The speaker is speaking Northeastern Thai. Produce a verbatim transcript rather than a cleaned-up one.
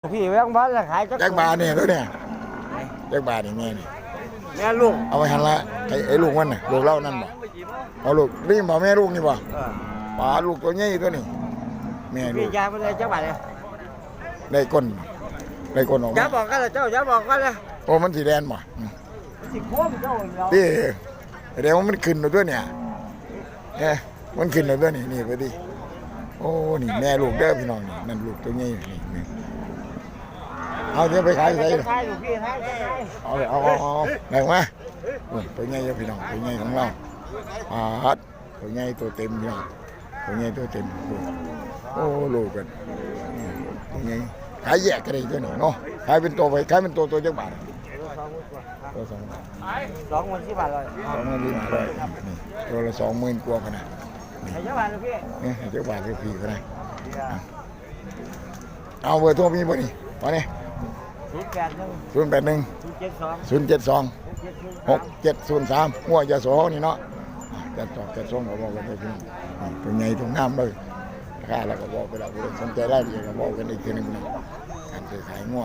พี่แบงค์พันละขายจัก จักบาทเนี่ยตัวเนี่ยจักบาทนี่แม่นี่ แม่ลูก เอาไว้หันละไอ้ไอ้ลูกมันน่ะลูกเล่านั่นบ่เอาลูกนี่บ่แม่ลูกนี่บ่ เออ ปลาลูกตัวใหญ่ตัวนี้แม่ลู พี่ ก ยามันได้จักบาทเลย ได้ก้นได้ก้นออก อย่า มา บอกกันละเจ้าอย่าบอกกันละ โอ้มันสีแดนบ่อืม สิโคมเจ้าเดียว ที่แสดงว่ามันขึ้นแล้วตัวเนี่ยเอ๊ะมันขึ้นแล้วตัวนี่นี่ไปดิโอ้นี่แม่ลูกเด้อพี่น้องนี่นั่นลูกตัวใหญ่นี่นี่เอาเดี๋ยวไปขายใส่ ขายลูกพี่ขายขาย เอาเลยเอาเอาเอาเอาแบ่งมาโอ้ยตัวใหญ่เด้อพี่น้องตัวใหญ่ของเราปาดตัวใหญ่ตัวเต็มพี่น้องตัวใหญ่ตัวเต็มโอ้โอ้ลูกกันตัวใหญ่ขายแยกกันเลยตัวนี้เนาะขายเป็นตัวไปขายเป็นตัวตัวจักบาทตัวสองบาท สองหมื่นสิบบาทเลย สองหมื่นห้าร้อยนี่ตัวละสองหมื่นกว่าขนาด ขายจักบาทลูกพี่ นี่จักบาทเดียวพี่ก็ได้เอาเบอร์โทรมีบ่นี่มาเนี่ย ศูนย์แปดหนึ่ง ศูนย์แปดหนึ่ง ศูนย์เจ็ดสอง ศูนย์เจ็ดสอง หกเจ็ดศูนย์ หกเจ็ดศูนย์สามหัวจะสอนี่เนาะจัดจอกจัดส่งก็บอกกันได้พี่น้องตัวใหญ่ตัวงามเลยราคาแล้วก็บอกไปแล้วสนใจรายละเอียดก็บอกกันอีกทีหนึงนะการซื้อขายงัว